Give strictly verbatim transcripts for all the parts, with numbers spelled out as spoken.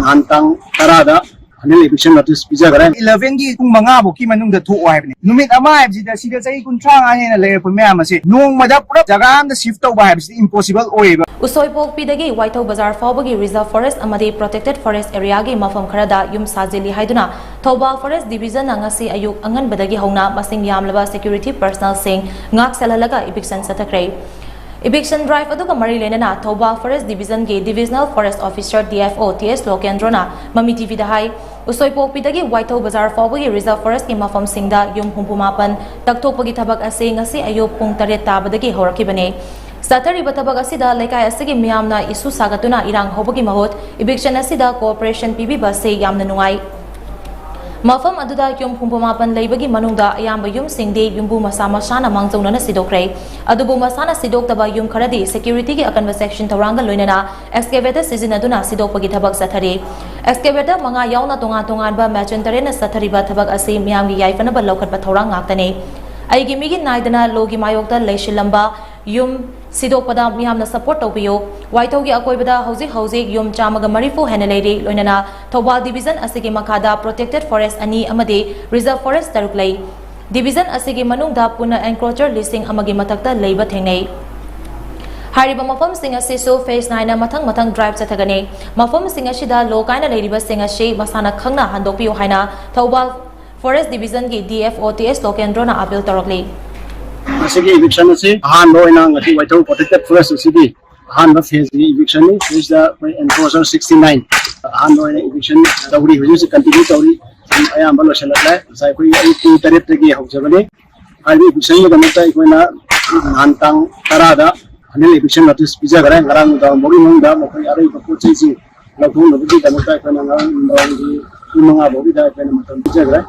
ꯅꯍꯥꯟ ꯇꯥꯡ ꯇꯔꯥꯗ final eviction notice ꯄꯤꯖꯈ꯭ꯔꯦ꯫ Eleven ꯒꯤ ꯄꯨꯡ ꯃꯉꯥ ꯐꯥꯎꯒꯤ ꯃꯅꯨꯡꯗ ꯊꯣꯛꯑꯣ ꯍꯥꯏꯕꯅꯤ꯫ ꯅꯨꯃꯤꯠ ꯑꯃ ꯍꯥꯏꯕꯁꯤꯗ ꯁꯤꯗ ꯆꯍꯤ ꯀꯨꯟꯊ꯭ꯔꯥ ꯃꯉꯥ ꯍꯦꯟꯅ ꯂꯩꯔꯛꯄ ꯃꯌꯥꯝ ꯑꯁꯦ ꯅꯣꯡꯃꯗ ꯄꯨꯂꯞ ꯖꯒꯥ ꯑꯃꯗ shift ꯇꯧꯕ ꯍꯥꯏꯕꯁꯤꯗꯤ impossible ꯑꯣꯏꯌꯦꯕ꯫ ꯎꯁꯣꯏꯄꯣꯛꯄꯤꯗꯒꯤ ꯋꯥꯏꯊꯧ ꯕꯖꯥꯔ ꯐꯥꯎꯕꯒꯤ reserve forest ꯑꯃꯗꯤ protected forest area ꯒꯤ ꯃꯐꯝ ꯈꯔꯗ ꯌꯨꯝ ꯁꯥꯖꯤꯜꯂꯤ ꯍꯥꯏꯗꯨꯅ ꯊꯧꯕꯥꯜ forest division ꯅ ꯉꯁꯤ ꯑꯌꯨꯛ ꯑꯉꯟꯕꯗꯒꯤ ꯍꯧꯅ ꯃꯁꯤꯡ ꯌꯥꯝꯂꯕ security personnel ꯁꯤꯡ ꯉꯥꯛ ꯁꯦꯜꯍꯜꯂꯒ eviction ꯆꯠꯊꯈ꯭ꯔꯦ꯫ Eviction drive ꯑꯗꯨꯒ ꯃꯔꯤ ꯂꯩꯅꯅ ꯊꯧꯕꯥꯜ forest division ꯒꯤ divisional forest officer D F O T S ꯂꯣꯀꯦꯟꯗ꯭ꯔꯣꯅ ꯃꯃꯤ ꯇꯤꯚꯤꯗ ꯍꯥꯏ, ꯎꯁꯣꯏꯄꯣꯛꯄꯤꯗꯒꯤ ꯋꯥꯏꯊꯧ ꯕꯖꯥꯔ ꯐꯥꯎꯕꯒꯤ reserve forest ꯀꯤ ꯃꯐꯝꯁꯤꯡꯗ ꯌꯨꯝ ꯍꯨꯝꯐꯨ ꯃꯥꯄꯟ ꯇꯛꯊꯣꯛꯄꯒꯤ ꯊꯕꯛ ꯑꯁꯤ ꯉꯁꯤ ꯑꯌꯨꯛ ꯄꯨꯡ ꯇꯔꯦꯠ ꯇꯥꯕꯗꯒꯤ ꯍꯧꯔꯛꯈꯤꯕꯅꯤ꯫ ꯆꯠꯊꯔꯤꯕ ꯊꯕꯛ ꯑꯁꯤꯗ ꯂꯩꯀꯥꯏ ꯑꯁꯤꯒꯤ ꯃꯤꯌꯥꯝꯅ ꯏꯁꯨ ꯁꯥꯒꯠꯇꯨꯅ ꯏꯔꯥꯡ ꯍꯧꯕꯒꯤ ꯃꯍꯨꯠ eviction ꯑꯁꯤꯗ cooperation ꯄꯤꯕꯤꯕ ꯑꯁꯤ ꯌꯥꯝꯅ ꯅꯨꯡꯉꯥꯏ꯫ ꯃꯐꯝ ꯑꯗꯨꯗ ꯌꯨꯝ ꯍꯨꯝꯐꯨ ꯃꯥꯄꯟ ꯂꯩꯕꯒꯤ ꯃꯅꯨꯡꯗ ꯑꯌꯥꯝꯕ ꯌꯨꯝꯁꯤꯡꯗꯤ ꯌꯨꯝꯕꯨ ꯃꯁꯥ ꯃꯁꯥꯅ ꯃꯥꯡꯖꯧꯅꯅ ꯁꯤꯗꯣꯛꯈ꯭ꯔꯦ꯫ ꯑꯗꯨꯕꯨ ꯃꯁꯥꯅ ꯁꯤꯗꯣꯛꯇꯕ ꯌꯨꯝ ꯈꯔꯗꯤ security ꯒꯤ ꯑꯀꯟꯕ section ꯊꯧꯔꯥꯡꯒ ꯂꯣꯏꯅꯅ excavator ꯁꯤꯖꯤꯟꯅꯗꯨꯅ ꯁꯤꯗꯣꯛꯄꯒꯤ ꯊꯕꯛ ꯆꯠꯊꯔꯤ꯫ Excavator ꯃꯉꯥ ꯌꯥꯎꯅ ꯇꯣꯉꯥꯟ ꯇꯣꯉꯥꯟꯕ machine ꯇꯔꯦꯠꯅ ꯆꯠꯊꯔꯤꯕ ꯊꯕꯛ ꯑꯁꯤ ꯃꯤꯌꯥꯝꯒꯤ ꯌꯥꯏꯐꯅꯕ ꯂꯧꯈꯠꯄ ꯊꯧꯔꯥꯡ ꯉꯥꯛꯇꯅꯤ꯫ ꯑꯩꯒꯤ ꯃꯤꯒꯤ ꯅꯥꯏꯗꯅ ꯂꯣꯒꯤ ꯃꯥꯌꯣꯛꯇ ꯂꯩꯁꯤꯜꯂꯝꯕ ꯌꯨꯝ ꯁꯤꯗꯣꯛꯄꯗ ꯃꯤꯌꯥꯝꯅ support ꯇꯧꯕꯤꯌꯨ꯫ ꯋꯥꯏꯊꯧꯒꯤ ꯑꯀꯣꯏꯕꯗ ꯍꯧꯖꯤꯛ ꯍꯧꯖꯤꯛ ꯌꯨꯝ ꯆꯥꯝꯃꯒ ꯃꯔꯤꯐꯨ ꯍꯦꯟꯅ ꯂꯩꯔꯤ꯫ ꯂꯣꯏꯅꯅ ꯊꯧꯕꯥꯜ division ꯑꯁꯤꯒꯤ ꯃꯈꯥꯗ protected forest ꯑꯅꯤ ꯑꯃꯗꯤ reserve forest ꯇꯔꯨꯛ ꯂꯩ꯫ Division ꯑꯁꯤꯒꯤ ꯃꯅꯨꯡꯗ ꯄꯨꯟꯅ encroacher ꯂꯤꯁꯤꯡ ꯑꯃꯒꯤ ꯃꯊꯛꯇ ꯂꯩꯕ ꯊꯦꯡꯅꯩ꯫ ꯍꯥꯏꯔꯤꯕ ꯃꯐꯝꯁꯤꯡ ꯑꯁꯤꯁꯨ phase ꯅꯥꯏꯅ ꯃꯊꯪ ꯃꯊꯪ drive ꯆꯠꯊꯒꯅꯤ꯫ ꯃꯐꯝꯁꯤꯡ ꯑꯁꯤꯗ ꯂꯣ ꯀꯥꯏꯅ ꯂꯩꯔꯤꯕꯁꯤꯡ ꯑꯁꯤ ꯃꯁꯥꯅ ꯈꯪꯅ ꯍꯟꯗꯣꯛꯄꯤꯌꯨ ꯍꯥꯏꯅ ꯊꯧꯕꯥꯜ forest division ꯒꯤ D F O T S ꯂꯣꯀꯦꯟꯗ꯭ꯔꯣꯅ appeal ꯇꯧꯔꯛꯂꯤ꯫ ꯃꯁꯤꯒꯤ eviction ꯑꯁꯤ ꯑꯍꯥꯟꯕ ꯑꯣꯏꯅ ꯉꯁꯤ ꯋꯥꯏꯊꯧ protected forest ꯑꯁꯤꯒꯤ ꯑꯍꯥꯟꯕ phase ꯀꯤ eviction ꯅꯤ꯫ ꯁꯤꯗ ꯑꯩꯈꯣꯏ encroacher sixty nine ꯑꯍꯥꯟꯕ ꯑꯣꯏꯅ eviction ꯇꯧꯔꯤ, ꯍꯧꯖꯤꯛ ꯍꯧꯖꯤꯛ continue ꯇꯧꯔꯤ꯫ ꯑꯗꯨꯝ ꯑꯌꯥꯝꯕ ꯂꯣꯏꯁꯤꯜꯂꯛꯂꯦ꯫ ꯉꯁꯥꯏ ꯑꯩꯈꯣꯏ ꯑꯌꯨꯛ ꯄꯨꯡ ꯇꯔꯦꯠꯇꯒꯤ ꯍꯧꯖꯕꯅꯤ꯫ ꯍꯥꯏꯔꯤꯕ eviction ꯒꯤꯗꯃꯛꯇ ꯑꯩꯈꯣꯏꯅ ꯅꯍꯥꯟ ꯇꯥꯡ ꯇꯔꯥꯗ final eviction notice ꯄꯤꯖꯈ꯭ꯔꯦ꯫ ꯉꯔꯥꯡ ꯅꯨꯡꯗꯥꯡ ꯐꯥꯎꯒꯤ ꯃꯅꯨꯡꯗ ꯃꯈꯣꯏ ꯑꯔꯩꯕ ꯄꯣꯠ ꯆꯩꯁꯤꯡ ꯂꯧꯊꯣꯛꯅꯕꯒꯤꯗꯃꯛꯇ ꯑꯩꯈꯣꯏꯅ ꯉꯔꯥꯡ ꯅꯨꯡꯗꯥꯡꯒꯤ ꯄꯨꯡ ꯃꯉꯥ ꯐꯥꯎꯒꯤꯗ ꯑꯩꯈꯣꯏꯅ ꯃꯇꯝ ꯄꯤꯖꯈ꯭ꯔꯦ꯫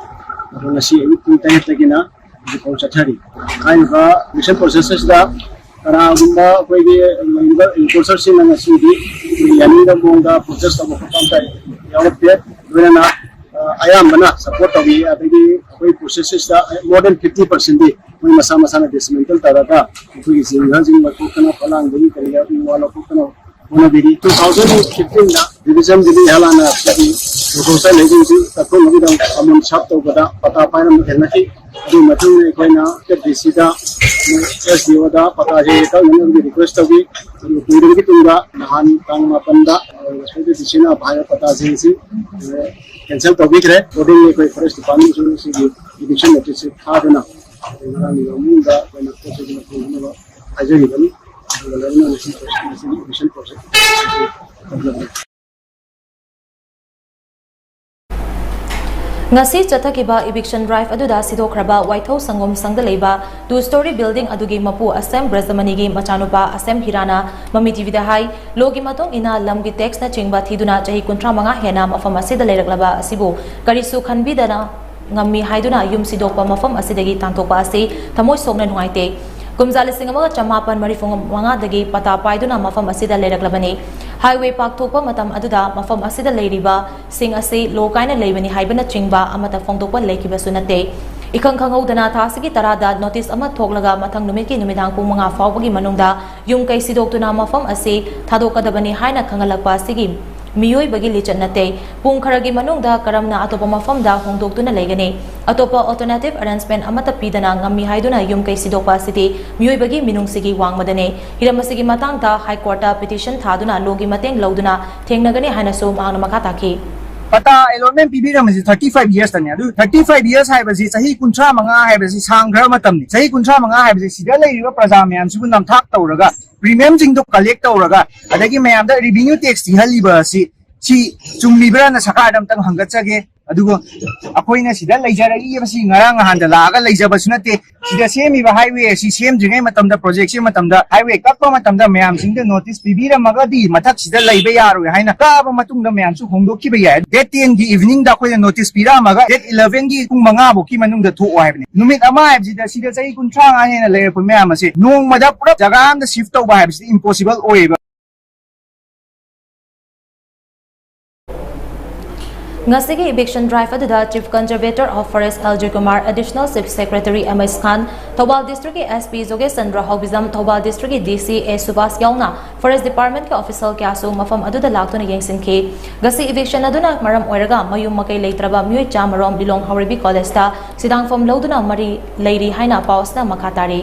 ꯑꯗꯣ ꯉꯁꯤ ꯑꯌꯨꯛ ꯄꯨꯡ ꯇꯔꯦꯠꯇꯒꯤꯅ ꯍꯧꯖꯤꯛꯐꯥꯎ ꯆꯠꯊꯔꯤ꯫ ꯍꯥꯏꯔꯤꯕ eviction process ꯑꯁꯤꯗ ꯀꯅꯥꯒꯨꯝꯕ ꯑꯩꯈꯣꯏꯒꯤ ꯂꯩꯔꯤꯕ encroacher ꯁꯤꯡꯅ ꯉꯁꯤꯗꯤ ꯑꯩꯈꯣꯏꯒꯤ ꯌꯥꯅꯤꯡꯗꯕ ꯃꯑꯣꯡꯗ protest ꯇꯧꯕ ꯈꯣꯠꯄ ꯑꯝꯇ ꯌꯥꯎꯔꯛꯇꯦ꯫ ꯂꯣꯏꯅꯅ, ꯑ, ꯑꯌꯥꯝꯕꯅ support ꯇꯧꯕꯤ꯫ ꯑꯗꯒꯤ ꯑꯩꯈꯣꯏ process ꯑꯁꯤꯗ more than fifty percent ꯗꯤ ꯃꯣꯏ ꯃꯁꯥ ꯃꯁꯥꯅ dismantle ꯇꯧꯔꯒ ꯑꯩꯈꯣꯏꯒꯤ ꯖꯤꯡꯒꯁꯤꯡ ꯂꯧꯊꯣꯛꯇꯅ, ꯐꯂꯥꯡꯗꯒꯤ ꯀꯔꯤꯗ ꯎ ꯋꯥ ꯂꯧꯊꯣꯛꯇꯅ ꯍꯣꯠꯅꯕꯤꯔꯤ꯫ ꯇꯨ ꯊꯥꯎꯖꯟ ꯐꯤꯐꯇꯤꯟꯗ ꯗꯤꯕꯤꯖꯟ ꯗꯤꯜꯂꯤ ꯍꯦꯜ ꯑꯅ ꯑꯩꯈꯣꯏꯒꯤ ꯁꯣꯁꯥꯏꯇꯤ ꯂꯩꯁꯤꯡꯁꯤ ꯀꯛꯊꯣꯛꯅꯕꯒꯤꯗꯃꯛ ꯀꯃꯟ ꯁꯥꯞ ꯇꯧꯕꯗ ꯄꯇꯥ ꯄꯥꯏꯔꯝꯕ ꯊꯦꯡꯅꯈꯤ꯫ ꯑꯗꯨꯒꯤ ꯃꯇꯨꯡꯗ ꯑꯩꯈꯣꯏꯅ ꯑꯦꯐ ꯗꯤ ꯁꯤꯗ ꯑꯦꯁ ꯗꯤ ꯑꯣꯗ ꯄꯇꯥꯁꯦ ꯀꯛꯅꯅꯕꯒꯤ ꯔꯤꯀ꯭ꯋꯦꯁ ꯇꯧꯈꯤ꯫ ꯑꯗꯨ ꯀꯨꯏꯔꯕꯒꯤ ꯇꯨꯡꯗ ꯅꯍꯥꯟ ꯇꯥꯡ ꯃꯥꯄꯟꯗ ꯑꯩꯈꯣꯏ ꯗꯤ ꯁꯤꯅ ꯍꯥꯏꯔꯤꯕ ꯄꯇꯥꯁꯤꯡꯁꯤ ꯀꯦꯟꯁꯦꯜ ꯇꯧꯕꯤꯈ꯭ꯔꯦ꯫ ꯑꯦꯀꯣꯔꯗꯤꯡꯂꯤ ꯑꯩꯈꯣꯏ ꯐꯣꯔꯦꯁ ꯗꯤꯄꯥꯔꯠꯃꯦꯟꯁꯨ ꯁꯤꯒꯤ ꯏꯚꯤꯛꯁꯟ ꯅꯣꯇꯤꯁ ꯊꯥꯗꯨꯅ ꯉꯔꯥꯡꯒꯤ ꯃꯅꯨꯡꯗ ꯑꯩꯈꯣꯏꯅ ꯄꯣꯠ ꯆꯩ ꯂꯧꯊꯣꯛꯅꯕ ꯍꯥꯏꯖꯔꯤꯕꯅꯤ꯫ ꯑꯗꯨꯒ ꯂꯣꯏꯅꯅ ꯉꯁꯤ ꯉꯁꯤꯒꯤ ꯏꯚꯤꯛꯁꯟ ꯄ꯭ꯔꯣꯁꯦꯁ ꯇꯧꯖꯕꯅꯤ꯫ ꯉꯁꯤ ꯆꯠꯊꯈꯤꯕ ꯏꯚꯤꯛꯁꯟ ꯗ꯭ꯔꯥꯏꯚ ꯑꯗꯨꯗ ꯁꯤꯗꯣꯛꯈ꯭ꯔꯕ ꯋꯥꯏꯊꯧ ꯁꯪꯒꯣꯝ ꯁꯪꯗ ꯂꯩꯕ ꯇꯨ ꯁ꯭ꯇꯣꯔꯤ ꯕꯤꯜꯗꯤꯡ ꯑꯗꯨꯒꯤ ꯃꯄꯨ ꯑꯁꯦꯝ ꯕ꯭ꯔꯖꯃꯅꯤꯒꯤ ꯃꯆꯥꯅꯨꯄꯥ ꯑꯁꯦꯝ ꯍꯤꯔꯥꯅ ꯃꯃꯤ ꯇꯤꯚꯤꯗ ꯍꯥꯏ, ꯂꯣꯒꯤ ꯃꯇꯨꯡ ꯏꯟꯅ ꯂꯝꯒꯤ ꯇꯦꯛꯁꯅꯆꯤꯡꯕ ꯊꯤꯗꯨꯅ ꯆꯍꯤ ꯀꯨꯟꯊ꯭ꯔꯥ ꯃꯉꯥ ꯍꯦꯟꯅ ꯃꯐꯝ ꯑꯁꯤꯗ ꯂꯩꯔꯛꯂꯕ ꯑꯁꯤꯕꯨ ꯀꯔꯤꯁꯨ ꯈꯟꯕꯤꯗꯅ ꯉꯝꯃꯤ ꯍꯥꯏꯗꯨꯅ ꯌꯨꯝ ꯁꯤꯗꯣꯛꯄ ꯃꯐꯝ ꯑꯁꯤꯗꯒꯤ ꯇꯥꯟꯊꯣꯛꯄ ꯑꯁꯤ ꯊꯃꯣꯏ ꯁꯣꯛꯅ ꯅꯨꯡꯉꯥꯏꯇꯦ꯫ ꯀꯨꯝꯖꯥ ꯂꯤꯁꯤꯡ ꯑꯃꯒ ꯆꯃꯥꯄꯟ ꯃꯔꯤꯐꯨ ꯃꯉꯥꯗꯒꯤ ꯄꯇꯥ ꯄꯥꯏꯗꯨꯅ ꯃꯐꯝ ꯑꯁꯤꯗ ꯂꯩꯔꯛꯂꯕꯅꯤ꯫ ꯍꯥꯏꯋꯦ ꯄꯥꯛꯊꯣꯛꯄ ꯃꯇꯝ ꯑꯗꯨꯗ ꯃꯐꯝ ꯑꯁꯤꯗ ꯂꯩꯔꯤꯕꯁꯤꯡ ꯑꯁꯤ ꯂꯣ ꯀꯥꯏꯅ ꯂꯩꯕꯅꯤ ꯍꯥꯏꯕꯅꯆꯤꯡꯕ ꯑꯃꯠꯇ ꯐꯣꯡꯗꯣꯛꯄ ꯂꯩꯈꯤꯕꯁꯨ ꯅꯠꯇꯦ꯫ ꯏꯈꯪ ꯈꯪꯍꯧꯗꯅ ꯊꯥ ꯑꯁꯤꯒꯤ ꯇꯔꯥꯗ ꯅꯣꯇꯤꯁ ꯑꯃ ꯊꯣꯛꯂꯒ ꯃꯊꯪ ꯅꯨꯃꯤꯠꯀꯤ ꯅꯨꯃꯤꯗꯥꯡ ꯄꯨꯡ ꯃꯉꯥ ꯐꯥꯎꯕꯒꯤ ꯃꯅꯨꯡꯗ ꯌꯨꯝ ꯀꯩ ꯁꯤꯗꯣꯛꯇꯨꯅ ꯃꯐꯝ ꯑꯁꯤ ꯊꯥꯗꯣꯛꯀꯗꯕꯅꯤ ꯍꯥꯏꯅ ꯈꯪꯍꯜꯂꯛꯄ ꯑꯁꯤꯒꯤ ꯃꯤꯑꯣꯏꯕꯒꯤ ꯂꯤꯆꯠ ꯅꯠꯇꯦ꯫ ꯄꯨꯡ ꯈꯔꯒꯤ ꯃꯅꯨꯡꯗ ꯀꯔꯝꯅ ꯑꯇꯣꯞꯄ ꯃꯐꯝꯗ ꯍꯣꯡꯗꯣꯛꯇꯨꯅ ꯂꯩꯒꯅꯤ? ꯑꯇꯣꯞꯄ ꯑꯣꯜꯇꯔꯅꯦꯇꯤꯚ ꯑꯦꯔꯦꯟꯖꯃꯦꯟꯠ ꯑꯃꯠꯇ ꯄꯤꯗꯅ ꯉꯝꯃꯤ ꯍꯥꯏꯗꯨꯅ ꯌꯨꯝ ꯀꯩ ꯁꯤꯗꯣꯛꯄ ꯑꯁꯤꯗꯤ ꯃꯤꯑꯣꯏꯕꯒꯤ ꯃꯤꯅꯨꯡꯁꯤꯒꯤ ꯋꯥꯡꯃꯗꯅꯤ꯫ ꯍꯤꯔꯝ ꯑꯁꯤꯒꯤ ꯃꯇꯥꯡꯗ ꯍꯥꯏ ꯀꯣꯔꯠꯇ ꯄꯤꯇꯤꯁꯟ ꯊꯥꯗꯨꯅ ꯂꯣꯒꯤ ꯃꯇꯦꯡ ꯂꯧꯗꯨꯅ ꯊꯦꯡꯅꯒꯅꯤ ꯍꯥꯏꯅꯁꯨ ꯃꯍꯥꯛꯅ ꯃꯈꯥ ꯇꯥꯈꯤ꯫ ꯄꯇꯥ ꯑꯦꯂꯣꯠꯃꯦꯟ ꯄꯤꯕꯤꯔꯝꯃꯤꯁꯤ ꯊꯥꯔꯇꯤ ꯐꯥꯏꯚ ꯌꯔꯁꯇꯅꯤ꯫ ꯑꯗꯨ ꯊꯥꯔꯇꯤ ꯐꯥꯏꯚ ꯌꯔꯁ ꯍꯥꯏꯕꯁꯤ ꯆꯍꯤ ꯀꯨꯟꯊ꯭ꯔꯥ ꯃꯉꯥ ꯍꯥꯏꯕꯁꯤ ꯁꯥꯡꯈ꯭ꯔꯕ ꯃꯇꯝꯅꯤ꯫ ꯆꯍꯤ ꯀꯨꯟꯊ꯭ꯔꯥ ꯃꯉꯥ ꯍꯥꯏꯕꯁꯤ ꯁꯤꯗ ꯂꯩꯔꯤꯕ ꯄ꯭ꯔꯖꯥ ꯃꯌꯥꯝꯁꯤꯕꯨ ꯅꯝꯊꯥꯛ ꯇꯧꯔꯒ ꯄ꯭ꯔꯤꯃꯤꯌꯝꯁꯤꯡꯗꯣ ꯀꯂꯦꯛ ꯇꯧꯔꯒ ꯑꯗꯒꯤ ꯃꯌꯥꯝꯗ ꯔꯤꯚꯤꯅ꯭ꯌꯨ ꯇꯦꯛꯁ ꯊꯤꯍꯜꯂꯤꯕ ꯑꯁꯤ ꯁꯤ ꯆꯨꯝꯃꯤꯕ꯭ꯔꯥꯅ ꯁꯔꯀꯥꯔꯗ ꯑꯝꯇꯪ ꯍꯪꯒꯠꯆꯒꯦ꯫ ꯑꯗꯨꯒ ꯑꯩꯈꯣꯏꯅ ꯁꯤꯗ ꯂꯩꯖꯔꯛꯏꯕꯁꯤ ꯉꯔꯥꯡ ꯅꯍꯥꯟꯗ ꯂꯥꯛꯑꯒ ꯂꯩꯖꯕꯁꯨ ꯅꯠꯇꯦ꯫ ꯁꯤꯗ ꯁꯦꯝꯃꯤꯕ ꯍꯥꯏꯋꯦ ꯑꯁꯤ ꯁꯦꯝꯗ꯭ꯔꯤꯉꯩ ꯃꯇꯝꯗ, ꯄ꯭ꯔꯣꯖꯦꯛ ꯁꯦꯝꯕ ꯃꯇꯝꯗ, ꯍꯥꯏꯋꯦ ꯀꯛꯄ ꯃꯇꯝꯗ ꯃꯌꯥꯝꯁꯤꯡꯗ ꯅꯣꯇꯤꯁ ꯄꯤꯕꯤꯔꯝꯃꯒꯗꯤ ꯃꯊꯛꯁꯤꯗ ꯂꯩꯕ ꯌꯥꯔꯣꯏ ꯍꯥꯏꯅ ꯀꯛꯑꯕ ꯃꯇꯨꯡꯗ ꯃꯌꯥꯝꯁꯨ ꯍꯣꯡꯗꯣꯛꯈꯤꯕ ꯌꯥꯏ꯫ ꯗꯦꯠ ꯇꯦꯟꯒꯤ ꯏꯚꯤꯅꯤꯡꯗ ꯑꯩꯈꯣꯏꯅ ꯅꯣꯇꯤꯁ ꯄꯤꯔꯛꯑꯝꯃꯒ ꯗꯦꯠ ꯏꯂꯚꯦꯟꯒꯤ ꯄꯨꯡ ꯃꯉꯥ ꯐꯥꯎꯒꯤ ꯃꯅꯨꯡꯗ ꯊꯣꯛꯑꯣ ꯍꯥꯏꯕꯅꯤ꯫ ꯅꯨꯃꯤꯠ ꯑꯃ ꯍꯥꯏꯕꯁꯤꯗ ꯁꯤꯗ ꯆꯍꯤ ꯀꯨꯟꯊ꯭ꯔꯥ ꯃꯉꯥ ꯍꯦꯟꯅ ꯂꯩꯔꯛꯄ ꯃꯌꯥꯝ ꯑꯁꯦ ꯅꯣꯡꯃꯗ ꯄꯨꯂꯞ ꯖꯒꯥ ꯑꯃꯗ ꯁꯤꯐ ꯇꯧꯕ ꯍꯥꯏꯕꯁꯤꯗꯤ ꯏꯝꯄꯣꯁꯤꯕꯜ ꯑꯣꯏꯌꯦꯕ꯫ ꯉꯁꯤꯒꯤ eviction drive ꯑꯗꯨꯗ Chief Conservator of Forest L J Kumar, Additional Chief Secretary M S Khan, Thoubal district ꯀꯤ S P ꯖꯣꯒꯦꯁ Chandra ꯍꯥꯎꯕꯤꯖꯝ, Thoubal district ꯀꯤ D C A ꯁꯨꯕꯥꯁ ꯌꯥꯎꯅ forest department ꯀꯤ official ꯀꯌꯥꯁꯨ ꯃꯐꯝ ꯑꯗꯨꯗ ꯂꯥꯛꯇꯨꯅ ꯌꯦꯡꯁꯤꯟꯈꯤ꯫ ꯉꯁꯤ eviction ꯑꯗꯨꯅ ꯃꯔꯝ ꯑꯣꯏꯔꯒ ꯃꯌꯨꯝ ꯃꯀꯩ ꯂꯩꯇ꯭ꯔꯕ ꯃꯤꯑꯣꯏ ꯆꯥꯃꯔꯣꯝ ꯂꯤꯂꯣꯡ ꯍꯥꯎꯔꯩꯕꯤ college ꯇ ꯁꯤꯗꯥꯡꯐꯝ ꯂꯧꯗꯨꯅ ꯃꯔꯤ ꯂꯩꯔꯤ ꯍꯥꯏꯅ ꯄꯥꯎ ꯑꯁꯤꯅ ꯃꯈꯥ ꯇꯥꯔꯤ꯫